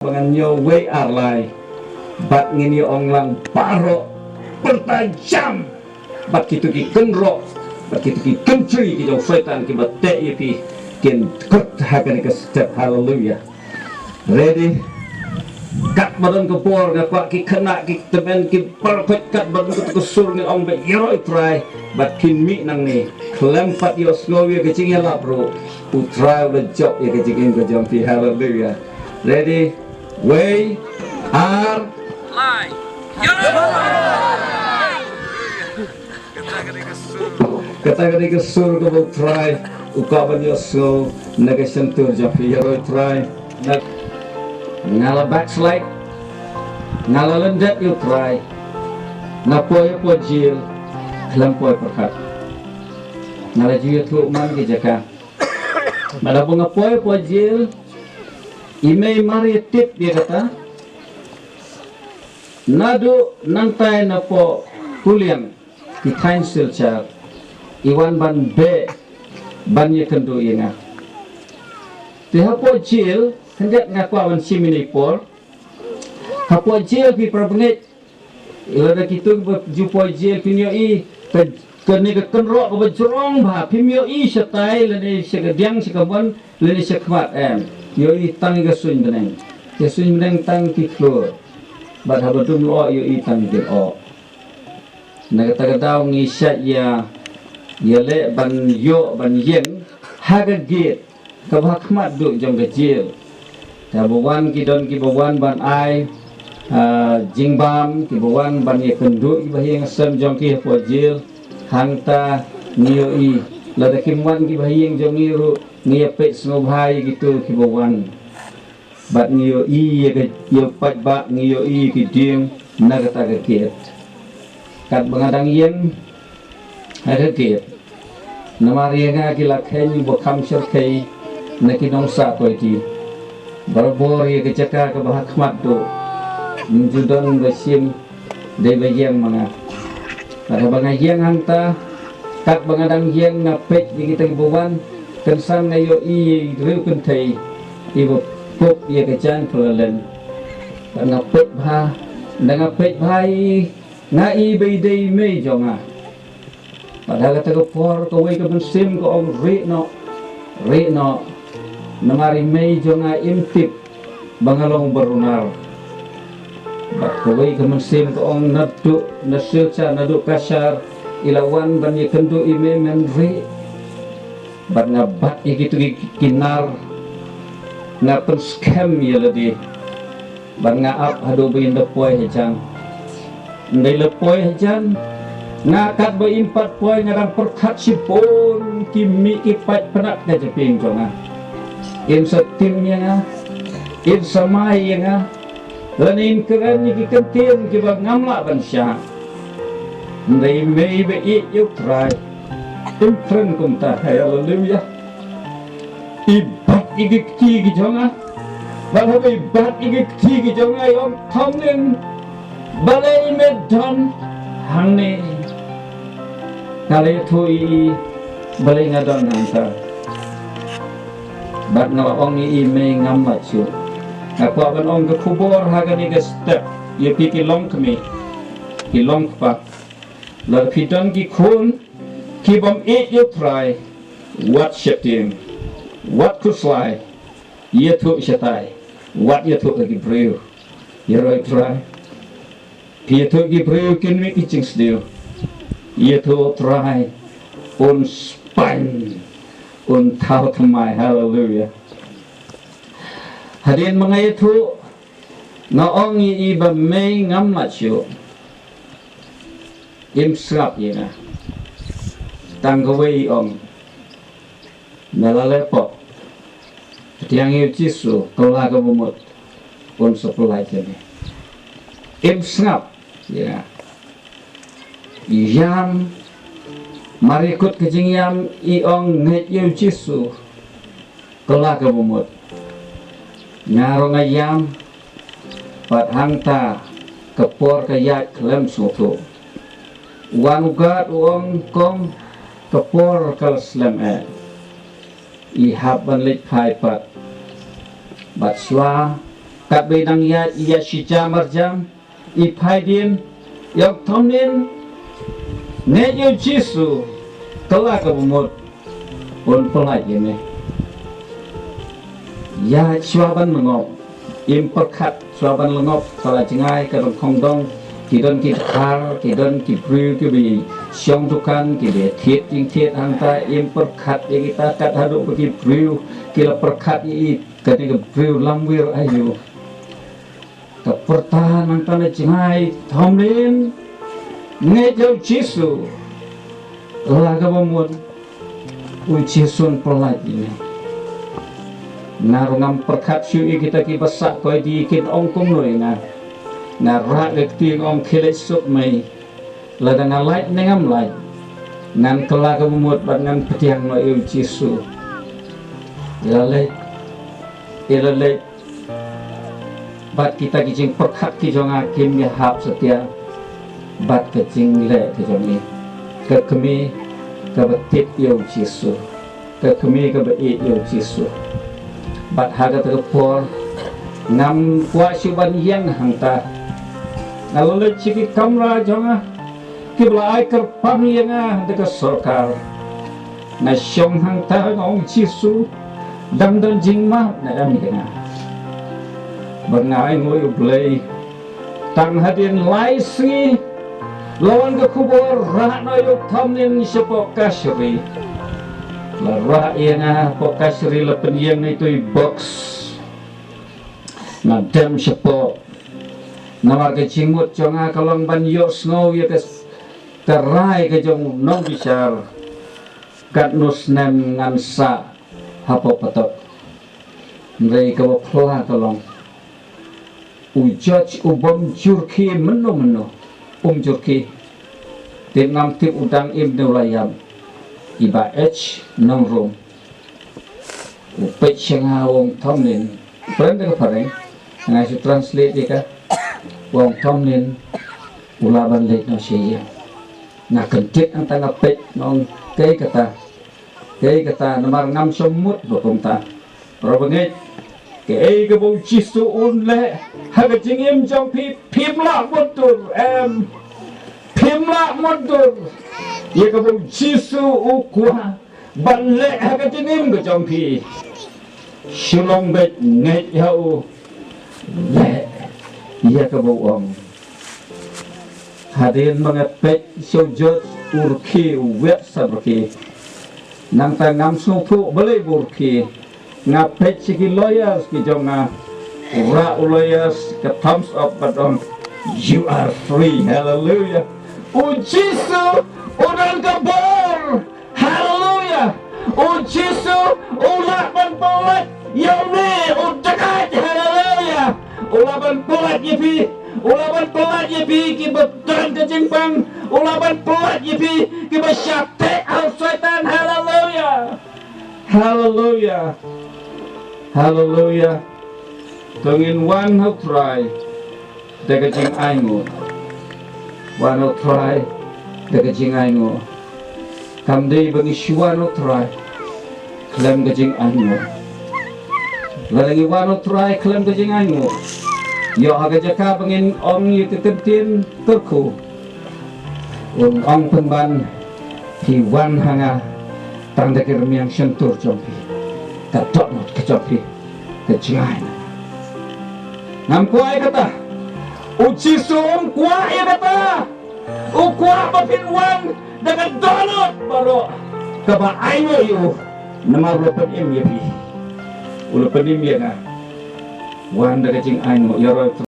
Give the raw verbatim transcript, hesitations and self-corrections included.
Ngan ïoh wei ar lai bad ngin ïa ong lang baroh, pynta jam bad kito ki kynroh bad kito ki kynjri ki jong Soitan kiba teh ïa phi kin kut ha kane ka step. Haleluya. Ready? Katba don ka bor nga kwah ki khynnah ki tymmen ki baroh katba don ka sur ngin ong ba ïaroh Trai bad kin mih nangne khlem pat ïohsngew ïa ka jingïalap ruh. U Trai u la jop ïa ka jingim ka jong phi. Haleluya. Ready? Wei ar lai. Kata ka dei ka sur kaba U Trai u kwah ban ïohsngew na ka shyntur jong phi. Ïaroh Trai. Nga la backslide, nga la lyndet ïa U Trai, nga poi hapoh jail khlem poi pyrkhat. Nga la ju ïathuh man ki jaka. Bad haba nga poi hapoh jail, i mei Maria tip ïa kata. Naduh nangtai napoh Kuliang, ki thaiñ Silchar, i wan ban beh ban ïakynduh ïa nga. Te hapoh jail, khyndiat nga kwah ban shim ïa i por. Hapoh jail phi para bangeit, lada kito kiba ju poi jail phin ïohi ka, kane ka kynroh kaba jrong bha, phim ïohi shatai lane sha kadiang sha kamon lane sha khmat, em. Ïohi tang ïa ka suiñ bneng. Ka suiñ bneng tang ki khlur. Bad haba dum lyoh ïohi tang ki lyoh. Na kata ka daw ngi shait ïa, ïaleh ban ïoh ban ïeng ha ka gate kaba ha khmat duh jong ka jail. Te haba wan ki don kiba wan ban ai, ah, jingbam, kiba wan ban ïakynduh ïa ki bahaïing hasem jong ki hapoh jail. Hangta ngi ïohi, lada kim wan ki bahaïing jong ngi ruh ngi ïa peit sngewbha ïa kito kiba wan. Bad ngi ïohi ïa ka, ïa u paidbah, ngi ïohi ïa ki dieng na kata ka gate. Katba nga dang ïeng ha ka gate, namar ïa nga ki la kheiñ uba kham shyrkhei na ki nongsah koiti. Barabor ïa ka jaka kaba ha khmat duh, ym ju don ba shim, dei ba ïeng ma nga. Bad haba nga ïeng hangta, katba nga dang ïeng nga peit ïa kita kiba wan, kynsan nga ïohi ïa i riewkynthei iba kup ïa ka jaiñ phalalen. Bad nga peit bha, ynda nga peit bha ïa i, nga i ba i dei i mei jong nga. Bad ha kata ka por kawei ka mynsiem ka ong, rieh noh, rieh noh, namar i mei jong nga im tip ba nga long barunar. Bad kawei ka mynsiem ka ong, naduh na Silchar, naduh Cachar i la wan ban ïakynduh ïa me, men rieh. Bad nga bat ïa kito ki, ki nar, nga pynskhem ïa lade. Bad nga ap haduh ba in da poi hajan. Ynda i la poi hajan, nga katba im pat poi nga dang pyrkhat shibun ki mih ki paid pynat ka jabieng jong nga. In sa tim ïa nga, in sa mai ïa nga, lane in kren ïa ki kyntien kiba ngam lah ban shah. Ynda i mei ba ïeit ïa U Trai im kren kumta. Haleluya. I bat ïa ki kti ki jong nga. Bad haba i bat ïa ki kti ki jong nga i ong, Thongnin, balei me don hangne? Nga la ïathuh ïa i balei nga don hangta. Bad nga la ong ïa i, mei, ngam mad shuh. Nga kwah ban ong ka khubor ha kane ka step ïa phi ki longkmie, ki longkpa. Lada phi don ki khun ki bym ïeit ïa U Trai, wat sheptieng, wat khuslai, ïathuh shatai, wat ïathuh ha ki briew. Ïaroh Trai. Phi ïathuh ha ki briew kin mih ki jingsniew. Ïathuh Trai, un spaiñ, un thaw thymmai. Haleluya. Hadien ba nga ïathuh, nga ong ïa i ba, mei, ngam mad shuh. Im sngap ïa nga. Tang kawei i ong, me la leh pop. Pdiang ïa U Jisu, kylla ka bamut, un sa pyllait ïa me. Im sngap ïa nga. Ïam, mar ïa kut ka jingïam i ong, ngeit ïa U Jisu, kylla ka bamut. Nga ruh nga ïam, bad hangta ka por ka ïaid khlem sngewthuh. Wan u guard u ong, kong, ka por ka la slem eh. I hap ban leit phai pat. Bad shuwa Katba i dang ïaid, i ïaid shi jam ar jam, i phai dien, i ong, Thomlin, ngeit ïa u Jisu, kylla kaba mut un pyllait ïa me. Ïaid shuwa ban lyngngoh, im pyrkhat shuwa ban lyngngoh, ka la jngai ka dang khongdong, ki don ki dkhar, ki don ki briew kiba shong dukan, kiba thied jingthied hangta, im pyrkhat ïa kita, kat haduh ba ki briew ki la pyrkhat ïa i, kane ka briew lamwir aïu. Ka pyrta nangta na jngai, Thomlin, ngeit ïa u Jisu, kylla kaba mut u Jisu un pyllait ïa me. Nga ruh ngam pyrkhat shuh ïa kita kiba sah koidi kin ong kumno ïa nga. Nga rah ka kti, nga ong, khie leit suk mei. Lada nga lait ne ngam lait, ngan kylla kaba mut bad ngan pdiang noh ïa u Jisu. I la leit, i la leit, bad kita ki jingpyrkhat ki jong nga kim ïahap satia bad ka jingleh ka jong i. Ka kmie kaba tip ïa u Jisu, ka kmie kaba ïeit ïa u Jisu. Bad ha kata ka por ngam kwah shuh ban ïeng hangta. Nga la leit sha ki kamra jong nga, kiba la ai kyrpang ïa nga da ka sorkar. Nga shong hangta, nga ong, Jisu, dang don jingmap ne em ïa nga? Ba nga ainguh ïa u Blei. Tang hadien lai sngi la wan ka khubor, rah noh ïa u Thomlin shapoh kashari. La rah ïa nga hapoh kashari, la pynïeng na itu i box. Nga dem shapoh. Namar ka jingmut jong nga ka long ban ïohsngew ïa ka, ka rai ka jong u nongbishar. Katno snem ngan sah hapoh patok. Hynrei kaba phylla ka long, u judge u bym jurkhie mynno mynno, um jurkhie. Tip ngam tip u dang im ne u la ïap. I Bah H Nongrum u peit sha nga, u ong, Thomlin, pyrshah da ka phareng, nga shu translate ïa ka. U ong, Thomlin, u lah ban leit noh sha ïing. Nga kyndit hangta, nga peit, nga ong, kaei kata? Kaei kata? Namar ngam shym mut ba kumta. Para bangeit, kaei kaba u Jisu un leh ha ka jingim jong phi, phim lah mutdur, em. Phim lah mutdur ïa kaba u Jisu u kwah ban leh ha ka jingim ka jong phi. Shu long beit ngeit ha u, leh ïa kaba u ong. Hadien ba nga peit sha u judge, u rkhie, u wiat sap rkhie. Nangta ngam sngewthuh balei ba u rkhie. Nga peit sha ki lawyers ki jong nga, u rah u lawyers ka thumbs up bad ong, "You are free." Haleluya. U Jisu u don ka bor. Haleluya. U Jisu u lah ban pyllait ïa une u dkhar. Haleluya. U lah ban pyllait ïa phi. U lah ban pyllait ïa phi kiba don ka jingpang. U lah ban pyllait ïa phi kiba shah teh ha u Soitan. Haleluya. Haleluya. Haleluya. To ngin wan ha u Trai da ka jingainguh. Wan ha u Trai da ka jingainguh. Kam dei ba ngi shu wan ha u Trai khlem ka jingainguh. Lada ngi wan ha u Trai khlem ka jingainguh, ïoh ha ka jaka ba ngin ong ïa ka kyntien kyrkhu, un ong pynban, phi wan ha nga tang da ki rmiang shyntur jong phi. Ka dohnud ka jong phi ka jngai na nga. Ngam kwah ïa kata. U Jisu um kwah ïa kata. U kwah ba phin wan da ka dohnud baroh kaba ainguh ïa u. Namar u la pynim ïa phi. U la pynim ïa nga. Wan da ka jingainguh, ïa u